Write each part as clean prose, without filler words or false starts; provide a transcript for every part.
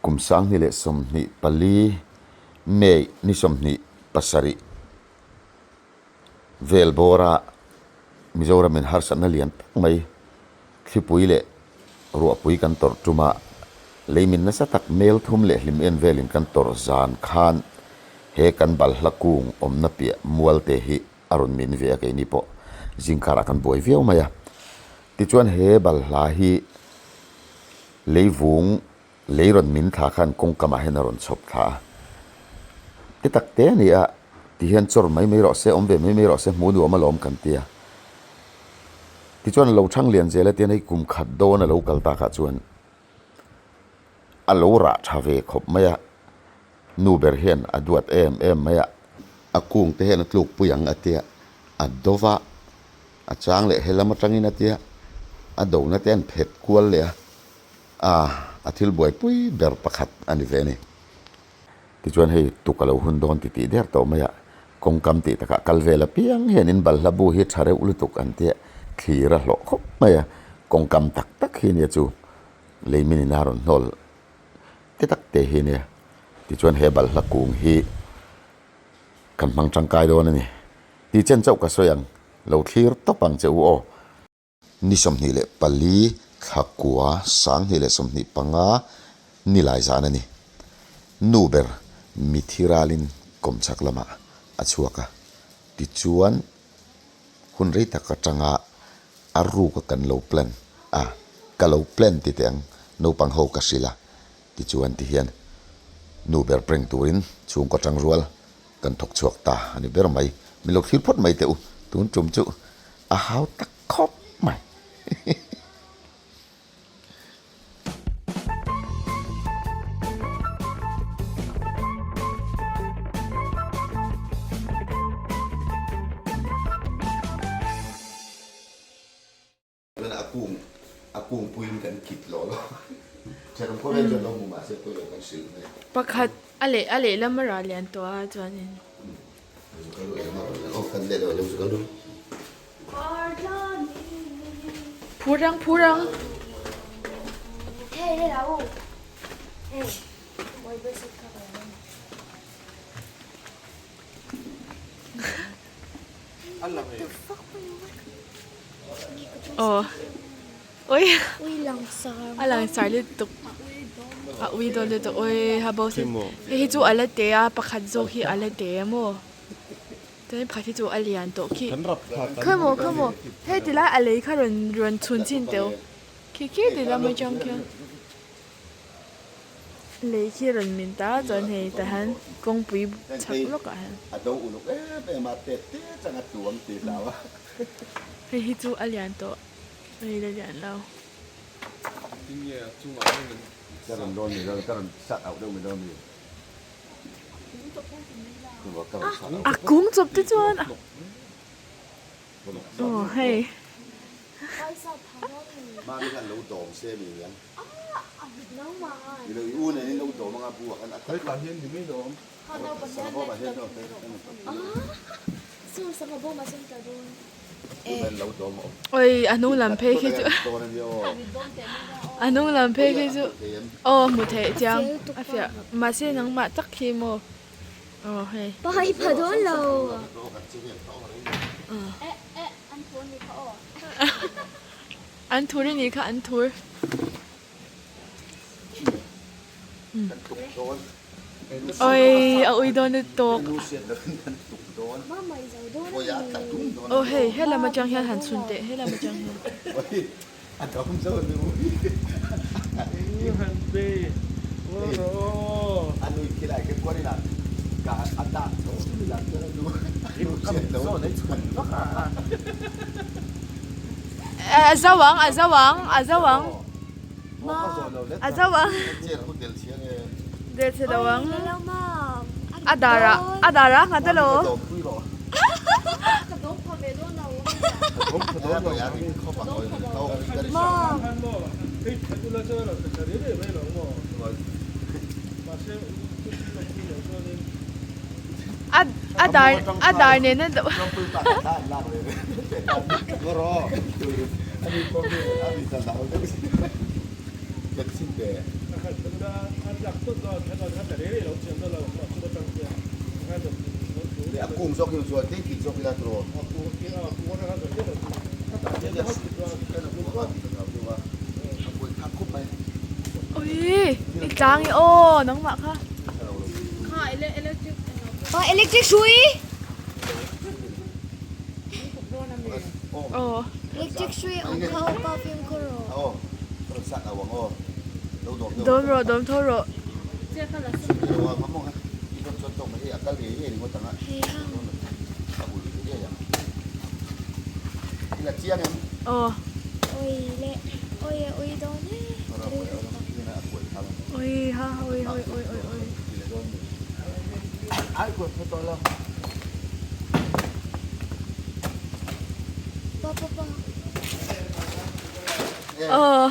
Kum 2024 May ni 27 vel bawra Mizoramin harsatna lian tak mai thlipui leh ruahpui kan tawrh tuma leimin nasa tak mel thum leh hlim en velin kan tawrh zan khan he kan balhla kung awmna piah mualte hi a rawn min ve a keini pawh zingkarah kan buai viau mai a. Tichuan he balhla hi leivung lei rawn min thla khan kawngkamah hian a rawn chhawp thla a. Ti tak te a ni a, ti hian chawr mai mai rawh se, awm ve mai mai rawh se, hmuh nuam alawm kan ti a. Tichuan a lo chhang lian zel a tian hei kum khat dawn a lo kal takah chuan a lo rah tha ve khawp mai a, nu ber hian a duat em em mai a. A kung te hian a tluk pui ang a tia, a do va, a chang leh helam atangin a tia, a dona te an phet kual leh a, a a thil buaipui ber pakhat a ni ve a ni. Tichuan hei tuk a lo hun dawn titih der tawh mai a, kawngkam tih takah kal vel apiang hian in balhla bu hi tha reuh lutuk an tia thlir a hlawh khawp mai a, kawngkam tak tak hi nia chu leimin in a rawn hnawl te tak te hi nia. Tichuan he balhla kung hi kan hmang tangkai dawn a ni. Tih chen chauh ka sawi ang, lo thlir tawp ang che u aw. Ni 24 thla kua 2025 ni lai zan a ni. Nu ber mithi ralin kawmchhak lamah a chhuak a, tichuan hun rei tak atanga a ruka kan lo plan a, ka lo plan ti teh ang, naupang ho ka hrilh a, tichuan tihian nu ber prank turin chhungkaw tangrual Kan thawk chhuak ta a ni ber mai. Min lo thlir phawt mai teh u, tun tum chu a hau tak khawp mai. A kung a kung puiin kan kit lawh lo. Thenawm khawvel chuan lo hmu mah se pawi lo kan hrilh mai. Pakhat a leh a lehlam a rah lian tawh a chuanin. Phur ang phur ang. Aw ui a langsar lutuk a ui dawn lutuk ui ha bo se hei hi chu a la te a pakhat zawk hi a la te a maw chuan pakhat hi chu a lian tawh khi khawi maw khawi maw hei ti lai a lei kha rawn rawn chhun chin teh u khi khi ti lam atang khian. Lei khi rawn min ta chuan hei tah hian kawngpui chhak lawkah hian. A do uluk em em a, tet te chang a tuam tih hlau a. Hei hi chu a lian tawh, hei la lian lo. Ka rawn dawn mi dawn, ka rawn sat auh deuh mi dawn mi. A kung chawp te chuan a. Aw hei. Oi a hnung lam phei khi chu a hnung lam phei khi chu aw hmu theih chiang a fiah mahse nangmah tak hi maw aw hei. An thur i nih kha an thur. Oi a ui dawn lutuk. Aw hei helam atang hian han chhun teh helam atang hian. A zo ang a zo ang a zo ang a zo ang del chhe lo ang a dar ah a dar ah nghat alo. A dar a dar nen a Ui i tlang i aw nangmah kha. Electric hrui. Aw. Electric hrui awm kha aw pa fimkhur rawh. Dawm rawh dawm tho rawh. Aw. Oi le oi a ui dawn e. Oi ha oi oi oi oi oi. Pa pa pa. Aw.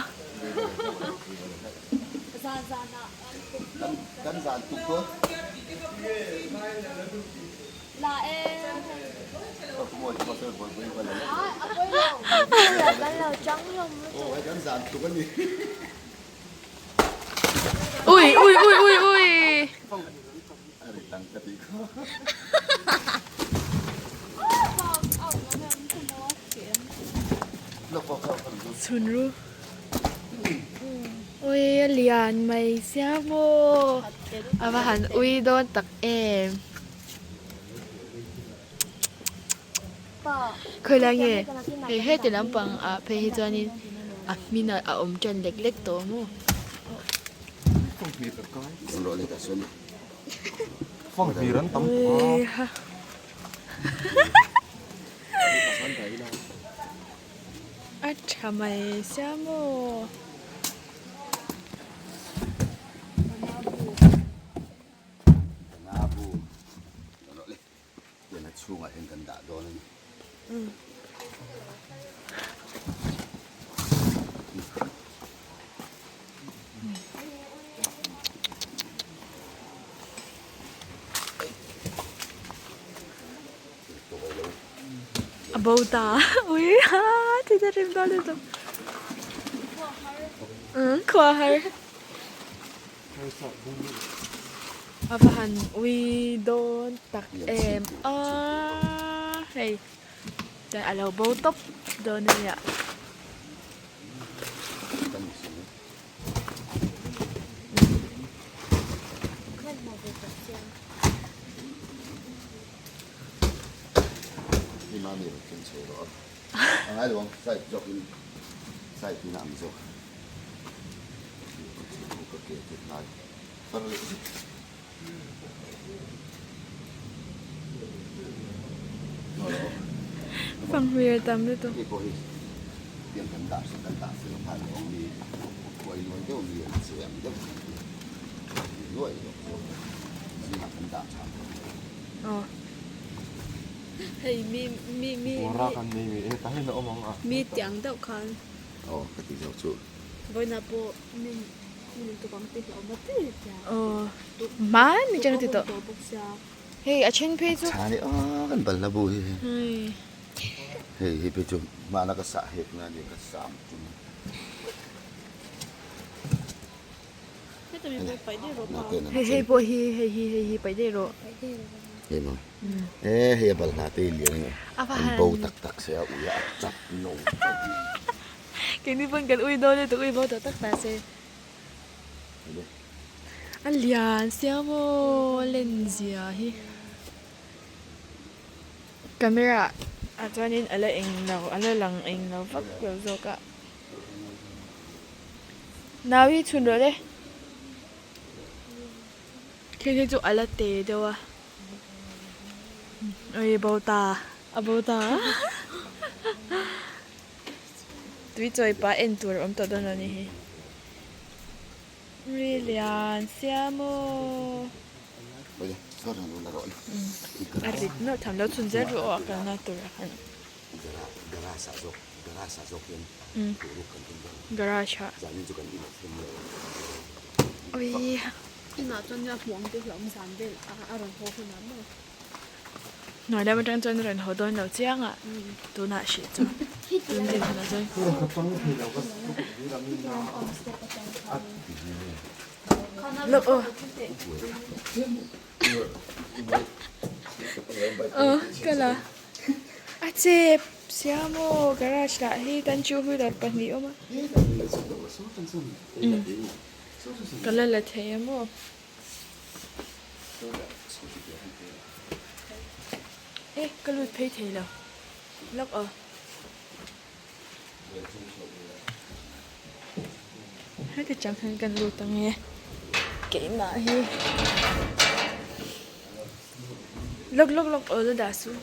Ui ui ui ui ui. Chhun ru. Ui a lian mai sia maw. A va han ui dawn tak em. Khawilai nge hei heti lampang ah phei hi chuanin a hmin ah a awm tan lek lek tawh maw. A tha mai sia maw. Tian a chhungah hian kan dah dawn a ni. A bo ta ui ha ti ta rim dawn lutuk. Khua har. A va han ui dawn tak em a hei chuan a lo bo tawp dawn a nia. Fanghmir a tam lutuk. Aw. Hei mi mi mi mi tiang deuh khan. Aw ka ti zawk chu. Vawiinah pawh min min tukang te hi a awm a ti tia. Aw hman ni chang ti tawh. Hei a then phei chu. Chhani a kan balhla bu hi hei. Hei hi phei chu hmana ka sah hek na ania ka sam tum. Hei hei pawh hi hei hi hei hi paih daih rawh. Hei maw. E hei a balhla te hi lian a an bo tak tak se a ui a a chak no. Keini pawn kan ui dawn e tuk ui bo tawh tak ta se. A lian sia maw a len zia hi. Camera ah chuanin a la eng lo a la lang eng lo vak lo zawk a. Nau hi chhun rawh le. Khi khi chu a la te deuh a. Ui bo ta a bo ta. Tui chawi pah en tur a awm tawh dawn lo ni hi. Ri lian sia maw. A rit nawlh tham lo chhun zel ru aw a kalna tur ah khan. Garage ah. Ui. Hnuai lam atang chuan rawn haw dawn lo chiang a tunah hrih chu tun din hunah chuan. Look aw. Aw ka la. A chep sia maw garage lah hi tan two wheeler pahnih awm a. Ka la la thei a maw. E ka lut phei thei lo. Look aw. Heti chang hian kan lut ang e keimah hi lawk lawk lawk aw la dah suh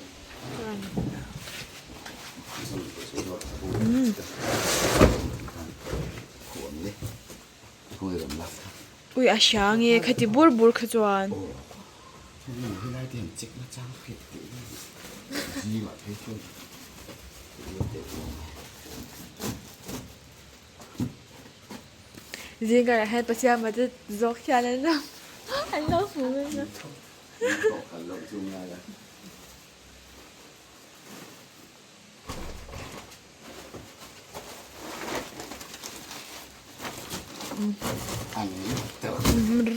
ui a hrang e khati bur bur kha chuan. Zingah hian Pathian mate zawk hian an lo an lo hmu mai a.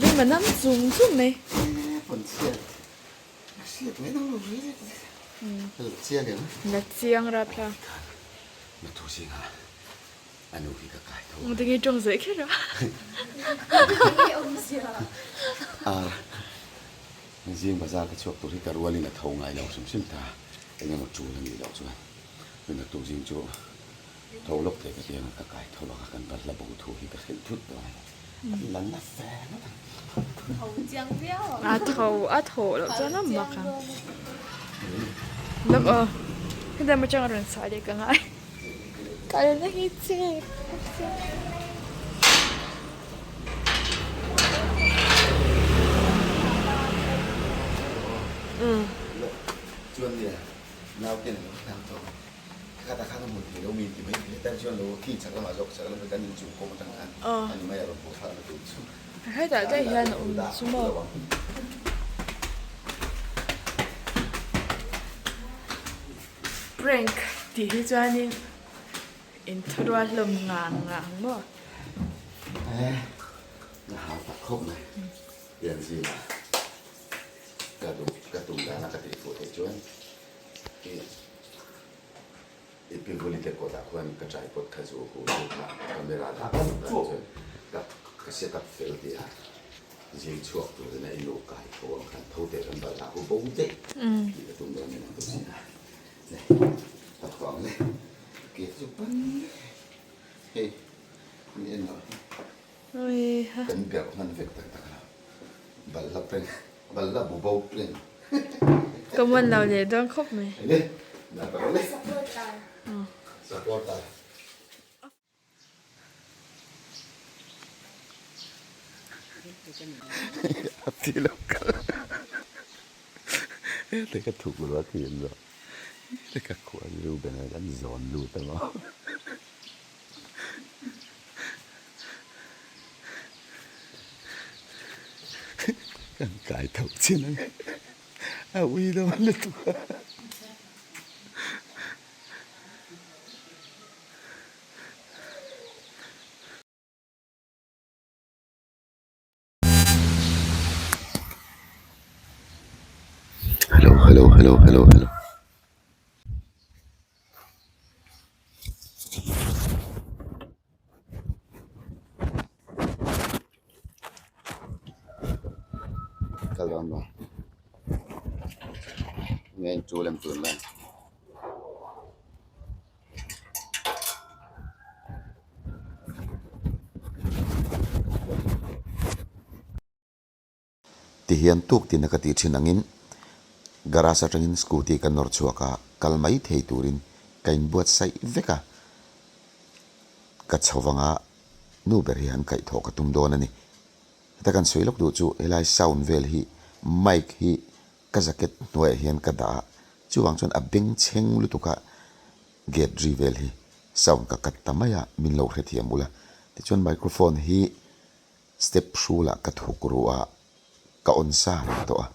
Rim a nam zum zum mai. La chiang rap hla. Engtin nge tawng zawih kher a? Zing bazar ka chhuak tur hi ka rualin a tho ngai lo hrim hrim ta. Eng emaw tul a nih loh chuan tuna tu zing chu tho lawk thei ka ti ang a, ka kai tho bak a, kan balhla bo thu hi ka hrilh thut dawn a ni. A la na fe ngawt ang. A tho a thawh loh chuan a mak ang. Lawk aw, heta atanga rawn sawi leh ka ngai. Kalna hi chep Chuan nia naute an lo tlang tawh kha khan a hmun thei lo mi ti mai thei tan chuan lo khi chak lamah zawk chak lamah kan inchung kawng atang khan ani mai a rawn pawh thlak na tur chu. Hetah te hian a awm chu maw. Prank tih hi chuanin inthurual hlawm ngang ngang maw? Eh, na hau tak khawp mai. Pian zingah ka duh ka tum dana ka tih fuh theih chuan i i pi vuli te kawtah khuan ka tripod kha zu hu chu kha camera dah ka tum dan chuan ka ka set up fel tih a zing chhuak turin a i nu kai tho ang khan tho teh kan balh lah hu bo daih tih ka tum dawn in an ti si a. Ka thuang le ke chu pan hei ni en lo kan berh hman vek tak tak a balhla prank balhla bu bo prank ka man lo leh dawn khawp mai le supporter A ti lo kal hete ka thuk lo a khi an zawh hete ka khuan Reuben a kan zawn lut a maw kan kai tho chin ang a ui dawn lutuk a. Hello hello hello hello hello kal dawn maw nge inchul em tun lai. Tihian tuk tina ka tih thin angin garage atangin scooty ka nawr chhuak a, kal mai thei turin ka inbuatsaih vek a, ka chho vanga nu ber hi han kaihthawh ka tum dawn a ni. Heta kan sawi lawk duh chu helai sound vel hi mic hi Ka jacket hnuaiah hian ka dah a, chuvang chuan a bengchheng lutuk a gate ri vel hi sound ka cut ta mai a, min lo hrethiam ula. Tichuan microphone hi step hrulah ka thuk ruh a, ka on sa reng tawh a.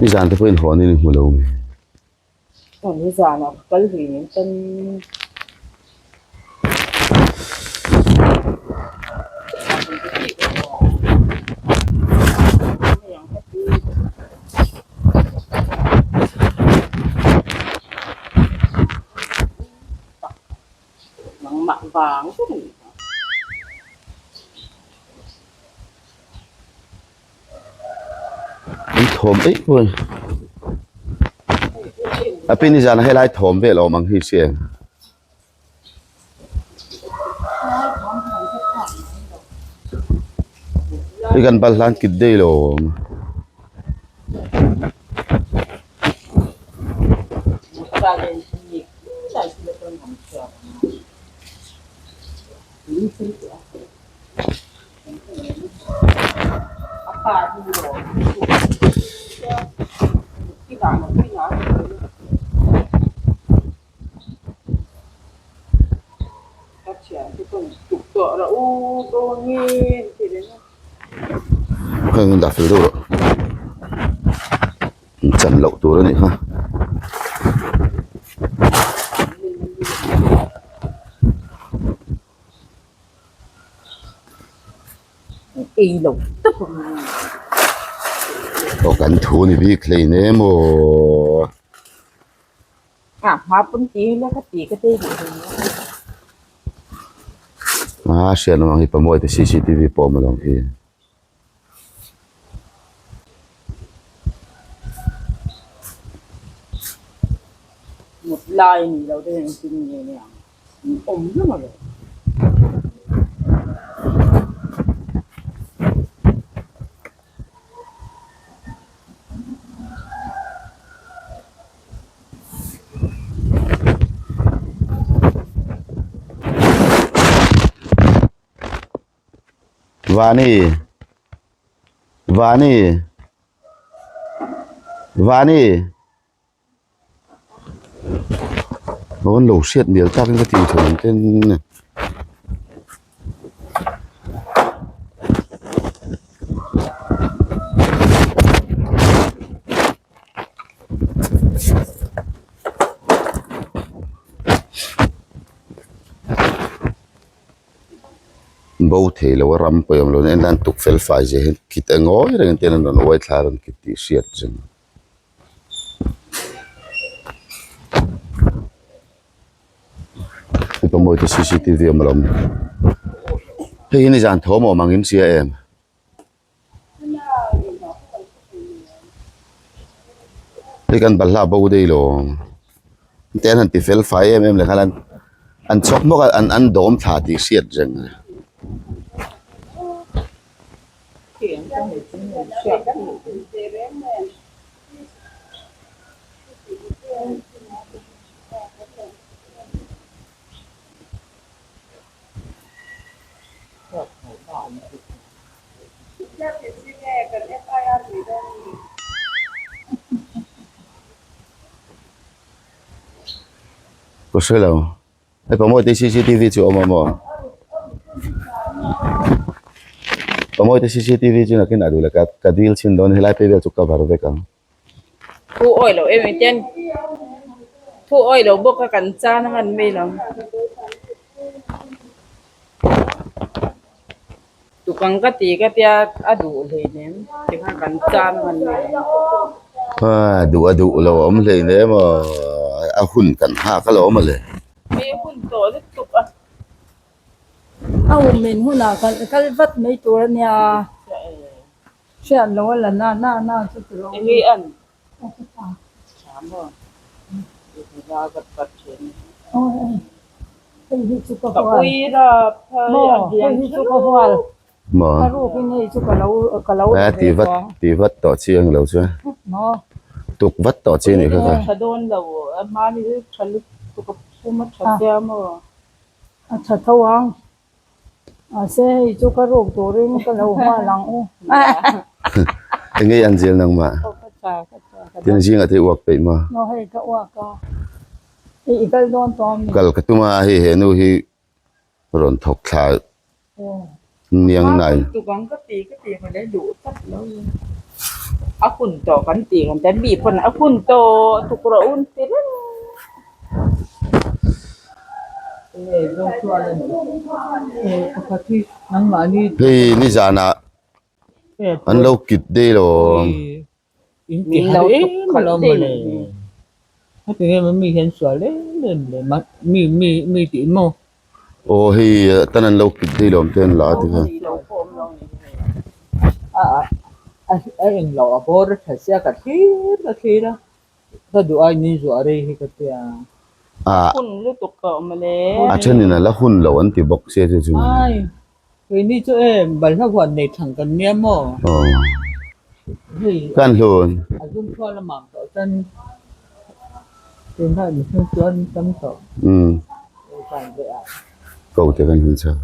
Nizan te pawhin hawn in i hmu lo nge? Aw nizan ah ka kal ve nen tan. Nangmah vang vek a nih kha. An thawm eih pawh a ni. A pi nizan ah helai thawm vel a awm ang hi si em? Hei kan bal hlan kit daih lo a awm. Heng dah fel deuh rawh chan loh tur a nih kha. Aw kan thu ni bik hleinem aw. A hriat lam ang hi pamawite cctv pawh a awm alawm khi. Vani Vani Vani Rawn lo hriat mial takin ka tih thei ang ten Bo thei lo a ram pawh i awm lo nen hian tuk fel fai zia hian kit a ngawi reng ten an rawn uai thla a rawn kit tih hriat reng. Mipa mawi te cctv a awm alawm hei hi nizan thawm a awm ang in hria em? Hei kan balhla bo daih lo te an han ti fel fai em em leh khan an chhawk hmawk a an an dawm thla tih hriat reng a ni. Ka hre lo hei pamawite cctv chu a awm a maw pamawite cctv chu nakin ah duh leh ka dil chhin dawn helai phei vel chu cover vek ang. Thu awi loh em iten thu awi loh bawk a kan chan a ngan mai lo. Tukang ka ti ka tia a duh hleinem tikhan kan chan a ngan mai lo. A duh a duh lo a awm hleinem aw a hun kan nghak alawm a le. Mi hun tawh lutuk a. A awm en hunah kal vat mai tur a nia. Hriat lo a la na na na chu ti lo. Enge an? Tha maw? Ra vat vat thin. Hei hi chu ka hual. Ka ui rap phai a hian hei hi chu ka hual. Maw? Ka ruk in hei chu ka lo ka lo Eh ti vat ti vat tawh chi ang lo chuan. Maw? Tuk vat tawh chi nih kha kha. Tha dawn lo a hmani hi tha lutuk a phum a tha sia maw? A tha tho ang. Mahse hei chu ka ruk turin ka lo nghal ang u. Enge an zel nangmah? Aw ka tha ka tha ka Tin zingah te i uak peih maw? Aw hei ka uak a. I i kal dawn tawh ami? Kal ka tum a hei he nu hi rawn thawk thla. Niang nai. Tukang ka ti ka ti male duh tlat lo a hun tawh kan ti kan tia mi pawn a hun tawh tuk rawh un ti reng. Hei nizanah an lo kit dei lo. Min lo tuk khalh dei lo. Aw hei tan an lo kit dei lo te an la a ti kha. A thenin a la hun lo an ti bawk sia chu chu. Kan hlun. Ko te kan hun chak.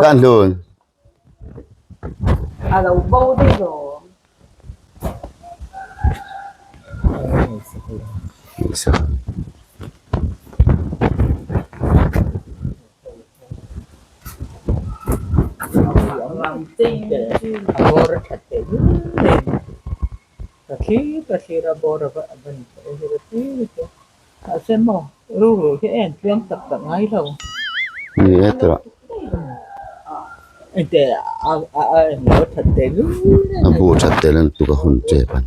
Kan hlun. A lo bo daih lo. Ni e tawh. A bu that tel an tuk a hun tep a ni.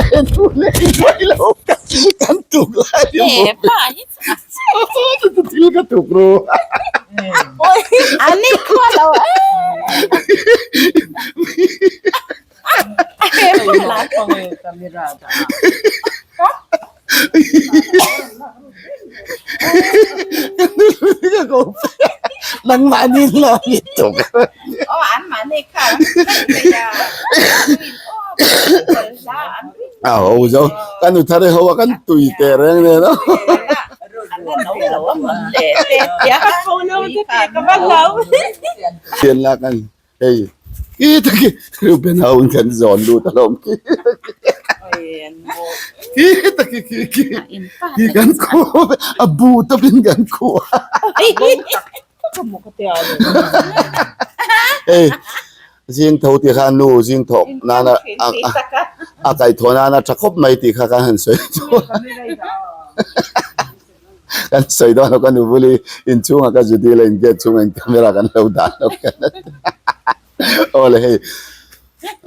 Kan tuk lai Thil ka tuk ru. Nangmah nih lo mi tuk. Aw zo kan u thar ho kan tui te reng ne no. Thian la kan hei ki taki Ruben ho kan zawn lut alawm ki ki taki ki ki ki kan khu a bu tawpin kan khu hei Zing tho tih kha nu zing thawk nana a kaihthawh nana tha khawp mai tih kha kan han sawi chu kan sawi dawn lo ka nu bul i inchhungah ka zu dil a in gate chhungah in camera kan lo dah lo aw le hei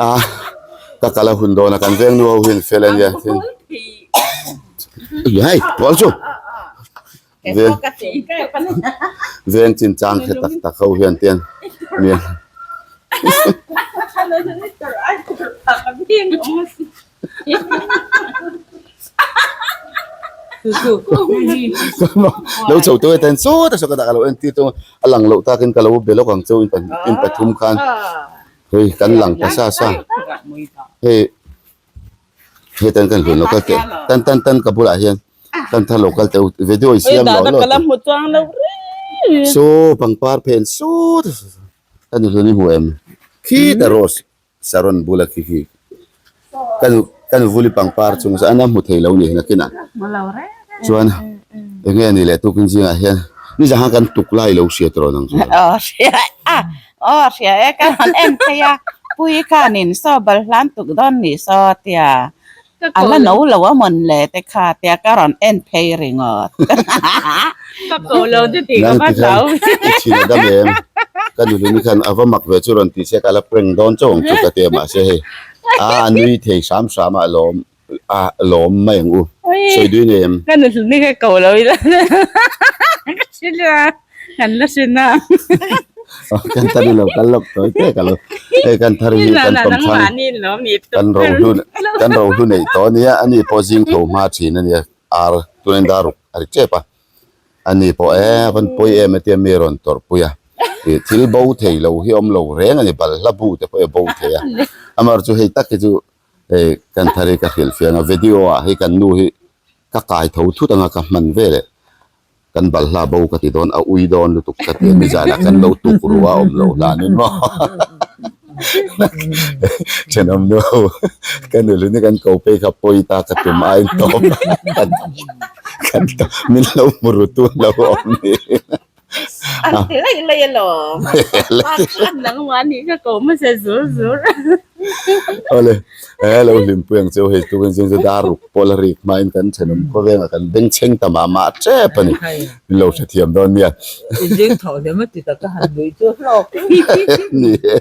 a ka kal a hun dawn a kan veng nu ho hi an fel a nia hei tual chu. Veng veng chin chang kha tak tak ho hian te mi lo chho tu ten saw ta saw ka dah ka lo en tir chu a lang loh takin ka lo be lawk ang chu in pathum khan hei kan lang ta sa sa hei hetan kan hlun local te tan tan tan ka bulah hian kan thar local te video i siam lo lo saw pangpar phen saw ka nu hlun i hmu em khi ta rose saron bula khi khi ka nu ka nu vuli pangpar chung chu an a hmu thei lo ni nakinah chuan enge ni leh tukin zingah hian ni zah kan tuk lai lo hriat rawh nang chu aw hria a aw hria e ka rawn en phei a pui khanin saw bal hlan tuk dawn ni saw tia a la no lo a mawn le te kha tia ka rawn en phei ringawt Ka ko lo chu tih ka va hlau. I thin a dam em? Ka nuluni khan a va mak ve chu rawn ti se ka la prank dawn chauh ang chu ka ti a mahse hei a a nui thei hram hram a a lawm a lawm mai ang u sawi dui nei em? Ka nuluni kha ko lo ila ka hrilh a kan la hrilh a. Kan thar hi lo kal lawk tawi te ka lo hei kan thar hi kan pawm thlang kan ro hlu kan ro hlu neih tawh ania ani pawh zing tho hma thin ania ar tunin dar ruk a ri tep a ani pawh e a van pawi em atia mi rawn tawrh pui a ih thil bo thei lo hi awm lo reng ani balhla bu te pawh hi a bo thei a amaherawhchu hei tak hi chu hei kan thar hi ka hrilh fiang a video ah hei kan nu hi ka kai tho thut anga ka hman veleh. Kan balhla bo ka ti dawn, a ui dawn lutuk ka ti a, nizanah kan lo tuk ru a awm loh hlanin maw thenawm nu ho ka nuhlun hi kan ko phei kha pawi ta ka tum aiin tawp a kan min lo hmu ru tu lo awm niin. An ti laih laih alawm. An nangmah nih ka ko hmasa zur zur. Awle, he lo hlimpui ang cheu hei tukin zing chu dar ruk pawh la rik hmain kan thenawm khawvengah kan bengchheng ta mah mah tep a ni. Min lo hrethiam dawn nia. I zing tho hle maw ti tak ka han nuih chu hlawk. Ni e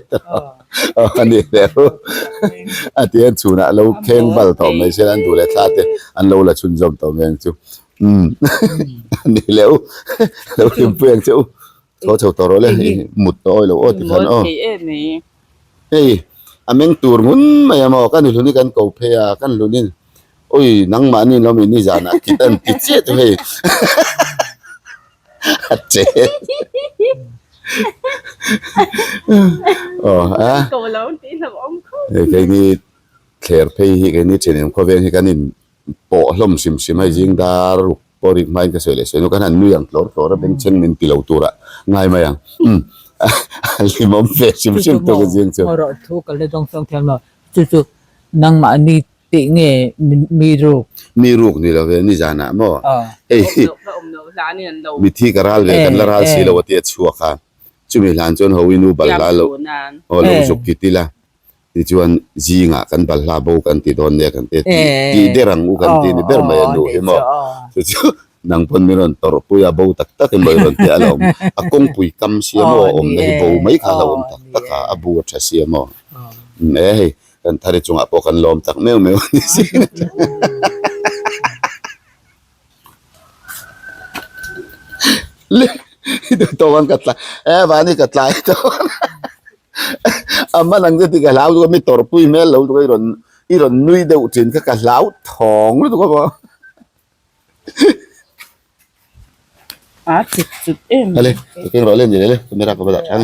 a ni hle ru. A ti hian chhunah lo kheng bal tawh mai se an duh leh thla te an lo la chhunzawm tawh mai ang chu. Umm ni leh u lo hlimpui ang che u thaw chho tawh rawh le mut tawh awi lo aw ti khan aw hei a meng tur ngun mai a maw ka ni hlun hi kan ko phei a kan hlun in ui nangmahni in lawm in nizanah kit an ti chiah chu hei a che aw a hei keini thler phei hi keini thenawm khawvel hi kan in pawh hlawm hrim hrim a zing dar ruk pawh rik hmain ka sawi leh sawi nu kan han nui ang tlawr tlawr a bengchheng min ti lo tura ngai mai ang umm a hlimawm ve hrim hrim tu ka zing chu. Chu chu ka la dawng sawng thiam lo chu chu nangmah ni tih nge mi ruk. Mi ruk ni lo ve nizanah maw hei mithi ka ral ve kan la ral si lo a tia chhuak a chumi hlan chuan ho inu balhla lo aw lo zuk ti tila. Tichuan zingah kan balhla bo kan ti dawn nia kan ti a, tih der ang u kan ti ni ber mai a nu hi maw. Chu chu nang pawn min rawn tawrh pui a, bo tak tak in maw i rawn ti a lo awm. A kawngpui kam sia maw a awmna hi bo mai kha a lo awm tak tak a, a bu a tha sia maw. E hei kan thari chungah pawh kan lawm tak meuh meuh a ni si. Le i duh tawh ang ka tlai e vani ka tlai tawh a man ang che tih ka hlau lutuk a mi tawrhpui hmel lo lutuk a i rawn i rawn nui deuh thin kha ka hlau thawng lutuk a maw a chut chut em ale ka keng rawh le ni le camera ka va dah tha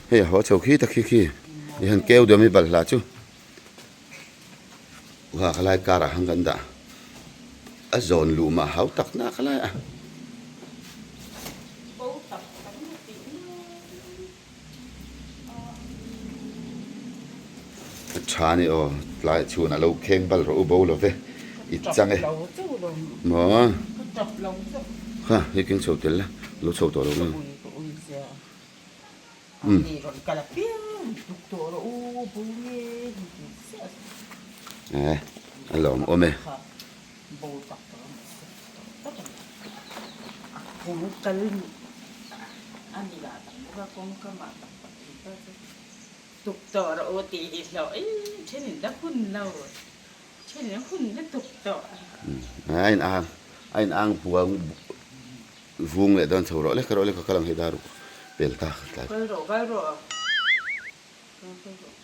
Hei a haw chho khi tak khi khi i han keu duam i balhla chu ha khalai car ah khan kan dah a zawn luh mah hau tak nak a lai a. A tha a ni aw tlai chhunah lo kheng bal rawh u bo lo ve i chang e maw kha hei keng chho tel la lo chho tawh lo ang umm eh a lawm awm e. Tuk tawh rawh u tih hi hlawh i thenin la hun lo thenin hun la tuk tawh. A in ang a in ang buang vung leh dawn chho rawh le ka rawh le ka kal ang hei dar ruk pel ta ka tlai. Kal rawh kal rawh kal rawh.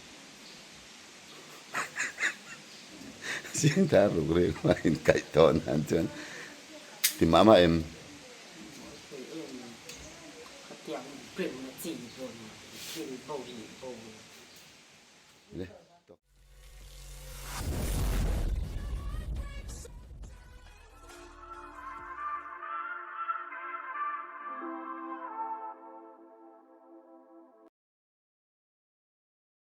Zing dar ruk reng a in kaih tawh nan chuan ti mah mah em.